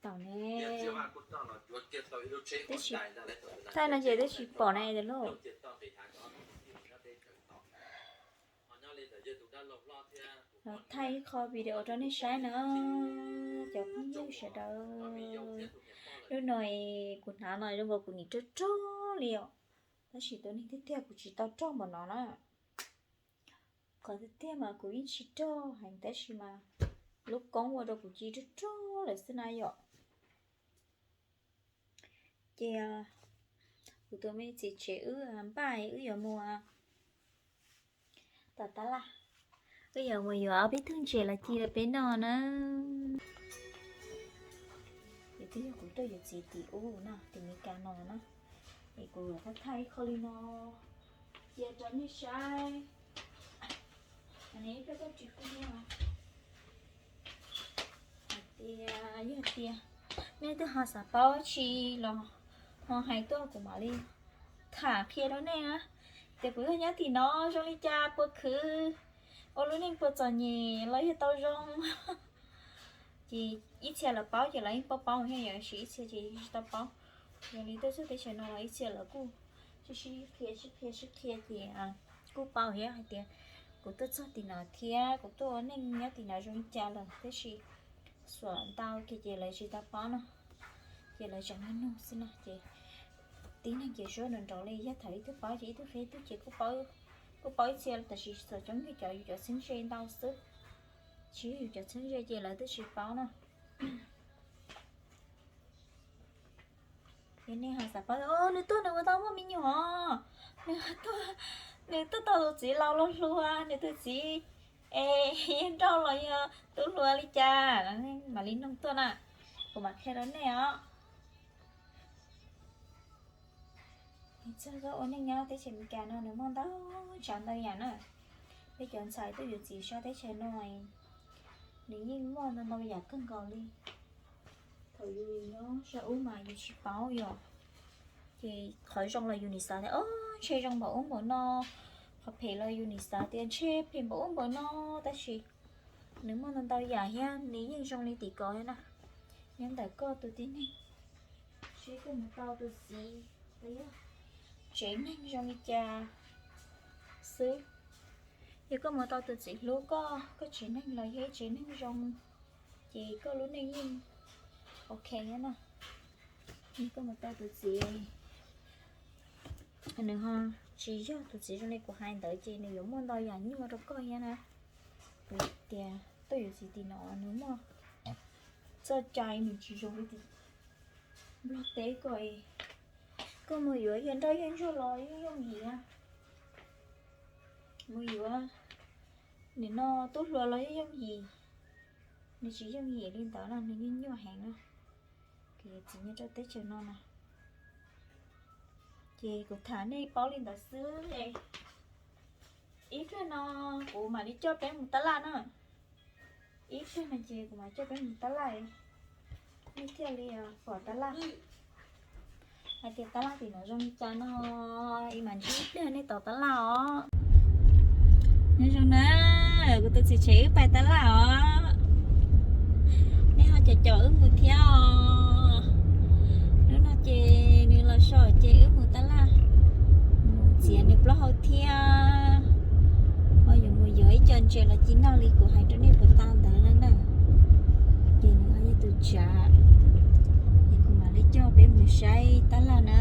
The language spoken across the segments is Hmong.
Tom ne, tab sis thaij no ces twb tsis pom na es lauj. Los thaij ib qho video rau nej saib na, cov phooj ywg sawv daws. Lub no es kuv hnav no zoo nkaus kuv nim rog rog li os, tab sis tus neeg tiag tiag kuv tsis tau rog npaum no na. Qhov tiag tiag mas kuv yeej tsis rog heev tab sis mas lub koob ua rau kuv cia li rog rog lawm xwb na yom. Ces kuv tus me txiv tsev wb npaj wb yuav mus tom tab laj, wb yuav mus yuav ob peb tug ntses los ci rau peb noj na. Ces twb yog kuv tuaj yuav txiv tim ub no, tim Meskas no na, es kuv thaij thaij ib qho li no cia rau nej saib. Hais tias yog tias nej twb ho xav paub tsi los ho hais tuaj kuv mam li tham qhia rau nej na, tias kuv yog nyob tim no zoo li cas, puas khwv, ua lub neej puas txom nyem los yog tau zoo. Ces ib txhia lawv paub ces lawv yeej paub paub thiab, yog sis ib txhia ces tsis tau paub. Yog li tuaj txog teb chaws no los ib txhia lawv kuj sib sib qhia sib qhia sib qhia ces kuj paub thiab hais tias kuv tuaj txog tim no thiab kuv tuaj ua neej nyob tim no zoo li cas lawm, tab sis xuam ntau kiag ces lawv tsis tau paub no, ces lawv tseem nug nug xwb no ces tib neeg ces suab nrov nrov li, yog thaum ib tug paub ces ib tug qhia ib tug ces kuj paub ib txhia, tab sis txom coob yog cov yus cov txheeb ze ntau xwb, tsis yog yus cov txheeb ze ces lawv twb tsis paub no. Ces nej ho xav paub, nws tuaj nws ua tau muaj me nyuam, nws tuaj, nws tuaj tau tus txiv laus los hluas, nws tus txiv es nrauj los yog tus hluas li cas, mam li nug tuaj na, kuv mam qhia rau nej os. Txog ua neej nyob teb chaws Amelikas no nws muaj ntau tsav ntau yam na. Peb cov ntxhais tuaj yuav txiv sab teb chaws no, nws yeej muaj ntau ntau yam kawg nkaus li. Thaum yus nyob sab ub mas yus tsis paub yom, ces qhov zoo los yus nim xav tias o ntshe zoo npaum ub npaum no, qhov phem los yus nim xav tias ntshe phem npaum ub npaum no, tab sis nws muaj ntau ntau yam thiab nws yeej zoo li tim ko thiab na. Nyob ntawm koj tus tib neeg, seb koj mus tau tus txiv los yog tsev neeg zoo li cas xwb. Yog koj mus tau tus txiv hlub koj, koj tsev neeg los yog ib tsev neeg zoo, ces koj lub neej yeej ok thiab na. Yog koj mus tau tus txiv nws ho tsis yog tus txiv zoo li kuv hais ntawd ces nws yuav muaj ntau yam nyuaj rau koj thiab na. Vim tias tuaj yuav txiv tim no nws muaj txoj cai nws tsis zoo li tim Nplog teb ko. Koj mus yuav yawg nrauj yawg ntsuag los yeej yooj yim, mus yuav nim no tub hluas los yeej yooj yim. Nws tsis yooj yim li ntawd no, nws nyuaj nyuaj heev na. Kuv yuav txiv nyob rau teb chaws no na, ces kuv tham nej paub li ntawd xwb. Ib pliag no kuv mam li coj peb mus tab laj na. Ib pliag no ces kuv mam coj peb mus tab laj, nej thiaj li pom tab laj. Hais tias tab laj tim no zoo li cas no, ib mam ntsib ib pliag nej tom tab laj os. Nyob zoo na, kuv tus txiv tsev wb pais tab laj os. Nej ho caum caum wb mus thiab os. Hnub no ces nws los so ces wb mus tab laj, mus txiav nws plaub hau thiab. Ho yuav mus yuav ib co ntses los ci noj li kuv hais rau nej puas tau ntawd na. Ces nws ho yog tus tsav, ces kuv mam li coj peb mus saib tab laj na.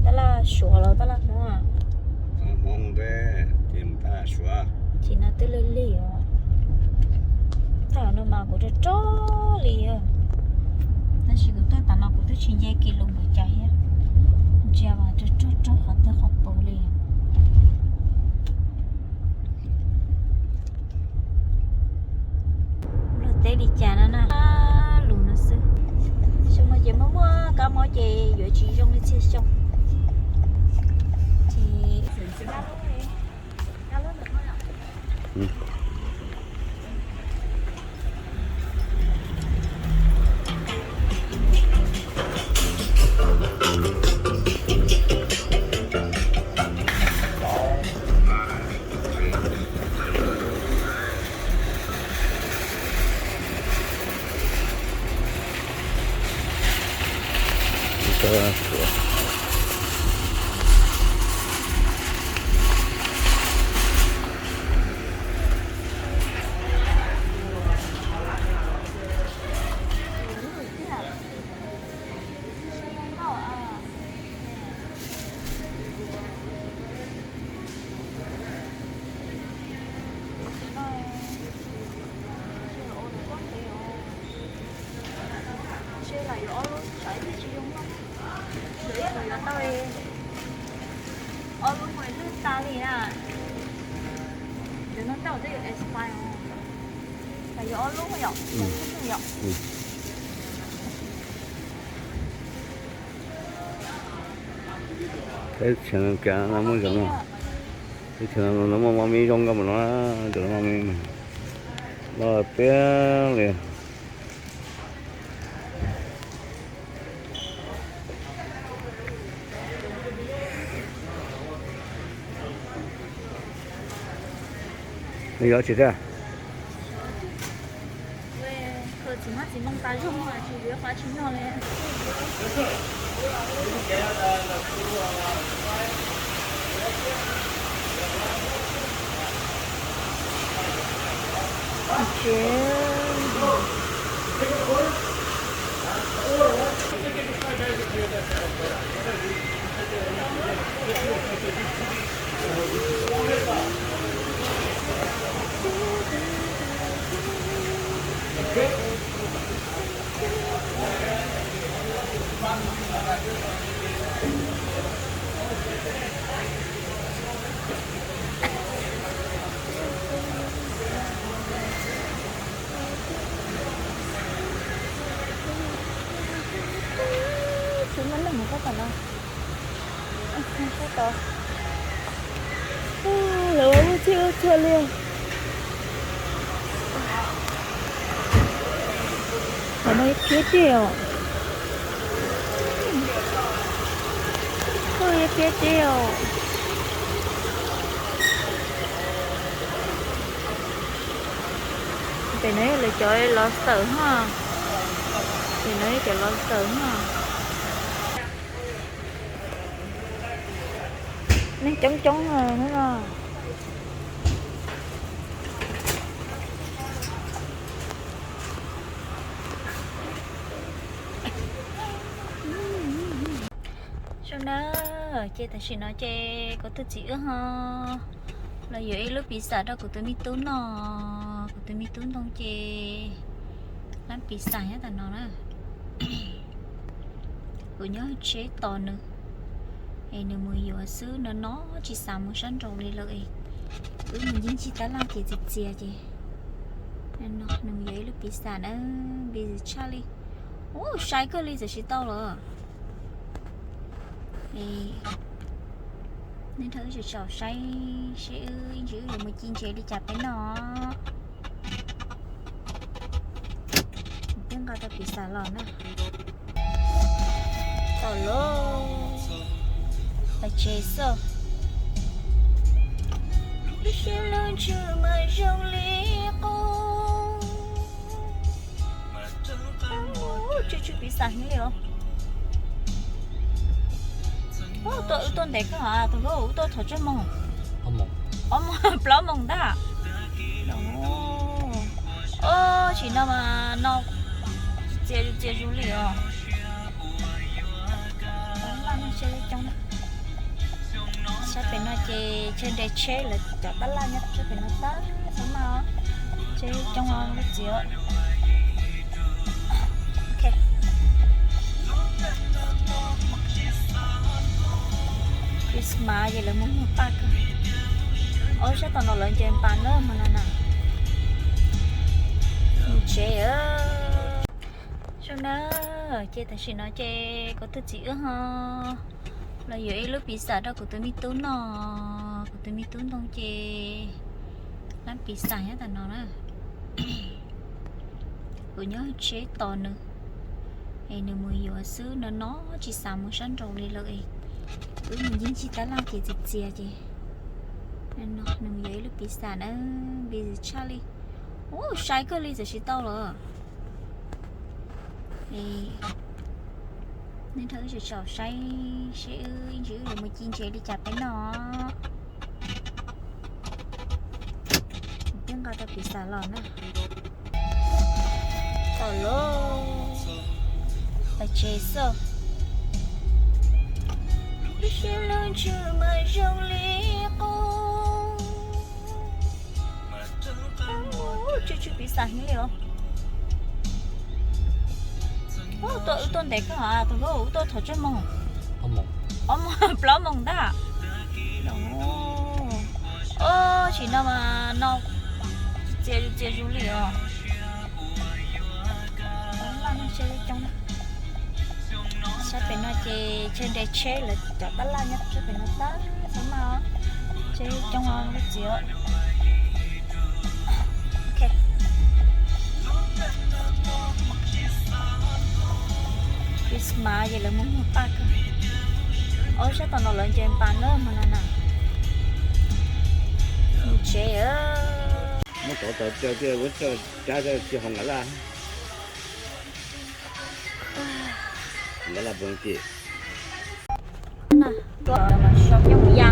Tab laj Suav los tab laj Hmoob? Tim no twb lig lig os. Thaum no mas kuv rog rog li, tab sis kuv tuaj tas no kuv twb tsis nce kis lus npaum cas thiab. Ntsia mas rog rog rog qhov twg qhov puv li. Luag teb li cas no na, lus no xwb. Xyoo no ces muaj muaj kab mob ces yuav tsis zoo li txhia xyoo. Ces Tsab suav. Ntshe los yuav ob lub, tsam ib pliag tsis zoo lawm. Yuav ib qho yuav tau li ob lub mas lwj tas li na. Cov no tau twb yuav expire os. Los yuav ob lub yom, yom. Teb chaws Amelikas no muaj cov no, teb chaws no muaj mos mis zoo nkauj mas no, cov mos mis loj tiag li. Nws yuav tsis thiab. Lawv ua lub txhij ua txhua li. Qhov no yuav phiab dej os. Koj yuav phiab dej os. Pem no yog lawv cov lobster hos. Pem no yog cov lobster hos. Neeg coob coob no. Zoo na, ces tam sim no ces kuv tus txiv wb ho los yuav ib lub pizza rau kuv tus me tub noj. Kuv tus me tub ntoo ces lab pizza nyob tam no na. Kuv nyob tsheb tos nws, es nws mus yuav xwb no no, tsis xav mus sab nraud li lawm es wb mus ncig ncig tab laj ces txias txias ces no nws mus yuav ib lub pizza na, busy tshaj li. Ub, sai kawg li txawm siv tau lawm. Nej nrog wb tsom saib seb wb ib ntsis wb yuav mus ci ntses li cas peb noj. Twb nqa tau pizza los na. Tau lawm, pais tsev xwb. Lub siab lub ntsws mas zoo li qub. Tsw tsw pizza heev li os. Ub, tuaj wb tuaj ntev kawg, tus hlub wb tuaj thaum tsawg moos? Ob moos, plaub moos ntag. Ub, tsis no mas no txias txias zus li os. Tab laj no tseg coob. Sab pem no ces tseg nres tsheb lawv cov tab laj nyob sab pem no tag xwb mas. Tseg coob lub txiv. Christmas ces lawv muag muag paj kawg. Ob sab tom no lawv nce pas na mas no na. Mus tsev. Zoo na, ces tam sim no ces kuv tus txiv wb ho los yuav ib lub pizza rau kuv tus me tub noj. Kuv tus me tub ntoo ces lab pizza nyob tam no na. Kuv nyob tsheb tos nws, es nws mus yuav xwb no no, tsis xav mus sab nraud li lawm es wb mus ncig ncig tab laj ces txias txias ces no nws mus yuav ib lub pizza na, busy tshaj li. Ub, sai kawg li txawm siv tau lawm. Nej nrog wb tsom saib seb wb ib ntsis wb yuav mus ci ntses li cas peb noj. Twb nqa tau pizza los na. Tom lub pais tsev xwb. Lub siab lub ntsws mas zoo li qub. Tsw tsw pizza heev li os. Ub, tuaj, wb tuaj ntev kawg, tus hlub, wb tuaj thaum tsawg moos? Ob moos, plaub moos ntag. Ub, tsis no mas no txias txias zus li os. Tab laj nyob sab pem no ces chaw nres tsheb lawv cov tab laj nyob sab pem no tab tab mas tsheb coob lub txiv. Christmas ces lawv muaj muag paj kawg. Ob sab tom no lawv nce pas na mas no na. Mus tsev. Muab tov tau coj thiaj muab coj cab tsis ho nqa laj. Nqa laj poob ces. Tuaj mas so coj mus ya.